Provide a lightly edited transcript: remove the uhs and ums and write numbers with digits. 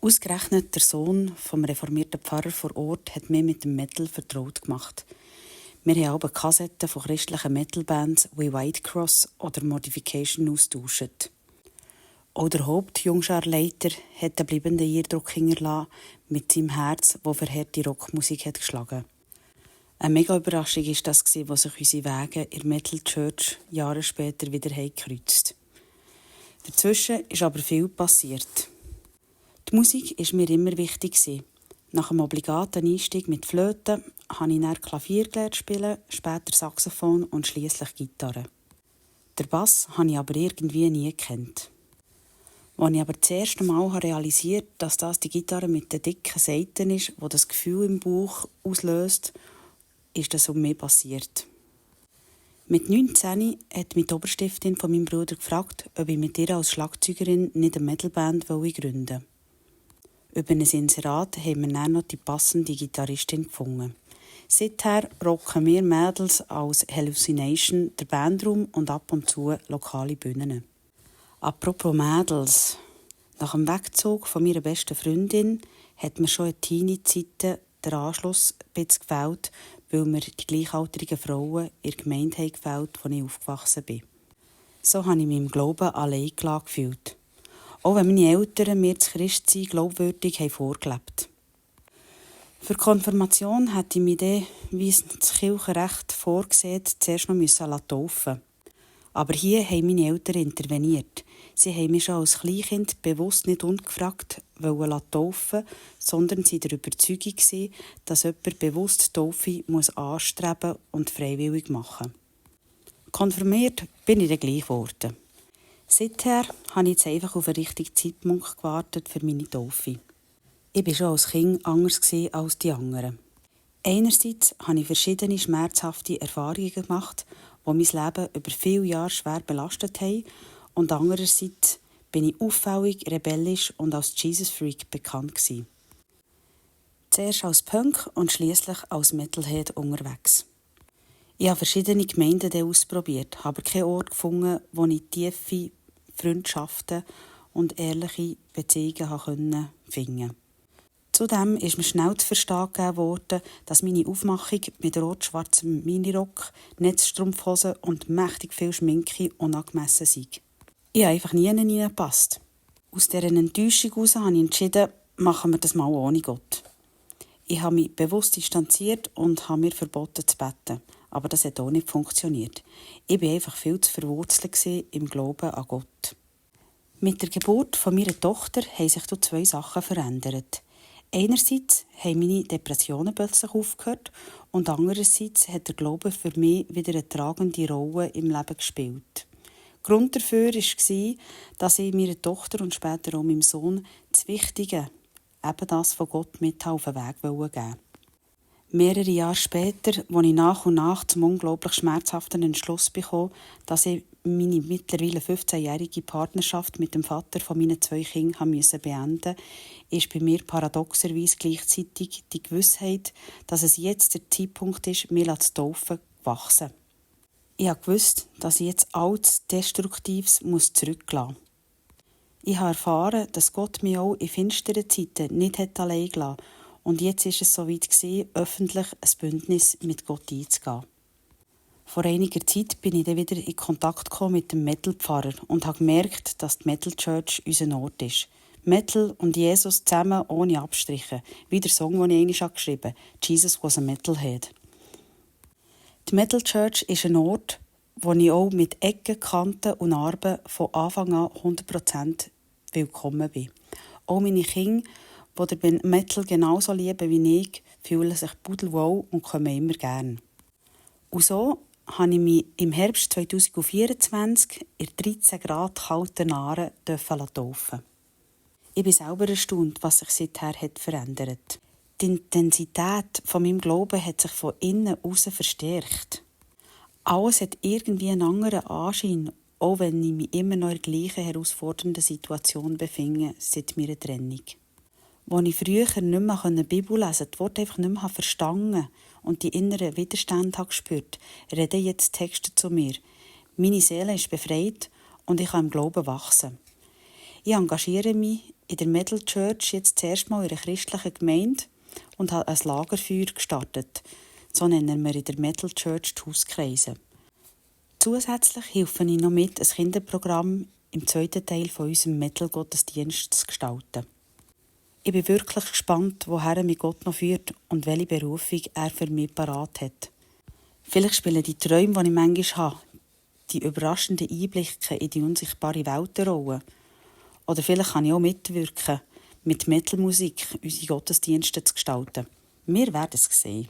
Ausgerechnet der Sohn vom reformierten Pfarrer vor Ort hat mich mit dem Metal vertraut gemacht. Wir haben auch Kassetten von christlichen Metalbands wie Whitecross oder Modification austauscht. Auch der Hauptjungscharleiter hat einen bleibenden Eindruck hinterlassen mit seinem Herz, das für harte Rockmusik hat geschlagen. Eine mega Überraschung war das, wo sich unsere Wege in der Metal Church Jahre später wieder gekreuzt. Dazwischen ist aber viel passiert. Die Musik war mir immer wichtig. Nach dem obligaten Einstieg mit Flöte habe ich dann Klavier gelernt spielen, später Saxophon und schliesslich Gitarre. Den Bass habe ich aber irgendwie nie gekannt. Als ich aber das erste Mal realisiert habe, dass das die Gitarre mit den dicken Saiten ist, die das Gefühl im Bauch auslöst, ist das um mich passiert. Mit 19 hat mich die Oberstiftin von meinem Bruder gefragt, ob ich mit ihr als Schlagzeugerin nicht eine Metalband gründen wollte. Über ein Inserat haben wir dann noch die passende Gitarristin gefunden. Seither rocken wir Mädels als Hallucination den Bandraum und ab und zu lokale Bühnen. Apropos Mädels. Nach dem Wegzug von meiner besten Freundin hat mir schon in Teenie-Zeiten der Anschluss ein bisschen gefehlt, weil mir die gleichaltrigen Frauen in der Gemeinde haben gefehlt, wo ich aufgewachsen bin. So habe ich mich im Glauben allein gelassen gefühlt. Auch wenn meine Eltern mir das Christsein glaubwürdig haben vorgelebt. Für die Konfirmation hätte ich mich dann, wie es das Kirchenrecht vorsieht, zuerst noch taufen lassen. Aber hier haben meine Eltern interveniert. Sie haben mich schon als Kleinkind bewusst nicht ungefragt taufen, sondern sie der Überzeugung, dass jemand bewusst die Taufe anstreben und freiwillig machen muss. Konfirmiert bin ich dann gleich geworden. Seither habe ich jetzt einfach auf den richtigen Zeitpunkt gewartet für meine Taufe. Ich war schon als Kind anders als die anderen. Einerseits habe ich verschiedene schmerzhafte Erfahrungen gemacht, die mein Leben über viele Jahre schwer belastet haben, und andererseits bin ich auffällig, rebellisch und als Jesus-Freak bekannt gewesen. Zuerst als Punk und schliesslich als Metalhead unterwegs. Ich habe verschiedene Gemeinden ausprobiert, habe keinen Ort gefunden, wo ich tiefe Freundschaften und ehrliche Beziehungen finden konnte. Zudem ist mir schnell zu verstehen gegeben worden, dass meine Aufmachung mit rot-schwarzem Minirock, Netzstrumpfhosen und mächtig viel Schminke unangemessen sei. Ich habe einfach nie reingepasst. Aus dieser Enttäuschung heraus habe ich entschieden, machen wir das mal ohne Gott. Ich habe mich bewusst distanziert und habe mir verboten zu beten. Aber das hat auch nicht funktioniert. Ich war einfach viel zu verwurzelt im Glauben an Gott. Mit der Geburt von meiner Tochter haben sich zwei Sachen verändert. Einerseits haben meine Depressionen plötzlich aufgehört und andererseits hat der Glaube für mich wieder eine tragende Rolle im Leben gespielt. Grund dafür war, dass ich meiner Tochter und später auch meinem Sohn das Wichtige, eben das von Gott mit auf den Weg geben wollte. Mehrere Jahre später, als ich nach und nach zum unglaublich schmerzhaften Entschluss bekam, dass ich meine mittlerweile 15-jährige Partnerschaft mit dem Vater von meinen 2 Kindern beenden musste, ist bei mir paradoxerweise gleichzeitig die Gewissheit, dass es jetzt der Zeitpunkt ist, mich zu taufen, gewachsen. Ich wusste, dass ich jetzt alles Destruktives zurücklassen muss. Ich habe erfahren, dass Gott mich auch in finsteren Zeiten nicht allein gelassen hat. Und jetzt war es soweit, öffentlich ein Bündnis mit Gott einzugehen. Vor einiger Zeit bin ich dann wieder in Kontakt gekommen mit dem Metal-Pfarrer und habe gemerkt, dass die Metal Church unser Ort ist. Metal und Jesus zusammen ohne Abstriche. Wie der Song, den ich einmal geschrieben habe, «Jesus was a Metalhead». Die Metal Church ist ein Ort, wo ich auch mit Ecken, Kanten und Narben von Anfang an 100% willkommen bin. Auch meine Kinder, die den Metal genauso lieben wie ich, fühlen sich pudelwohl und kommen immer gern. Und so habe ich mich im Herbst 2024 in 13 Grad kalten Aare taufen. Ich bin selber erstaunt, was sich seither verändert hat. Die Intensität von meinem Glauben hat sich von innen heraus verstärkt. Alles hat irgendwie einen anderen Anschein, auch wenn ich mich immer noch in der gleichen herausfordernden Situation befinde seit meiner Trennung. Als ich früher nicht mehr Bibel lesen konnte, die Worte einfach nicht mehr verstanden und die inneren Widerstände gespürt, reden jetzt Texte zu mir. Meine Seele ist befreit und ich kann im Glauben wachsen. Ich engagiere mich in der Metal Church jetzt zuerst mal in einer christlichen Gemeinde und habe ein Lagerfeuer gestartet. So nennen wir in der Metal Church die Hauskreise. Zusätzlich helfe ich noch mit, ein Kinderprogramm im zweiten Teil von unserem Metal-Gottesdienst zu gestalten. Ich bin wirklich gespannt, woher mich Gott noch führt und welche Berufung er für mich parat hat. Vielleicht spielen die Träume, die ich manchmal habe, die überraschenden Einblicke in die unsichtbare Welt eine Rolle. Oder vielleicht kann ich auch mitwirken, mit Metal-Musik unsere Gottesdienste zu gestalten. Wir werden es sehen.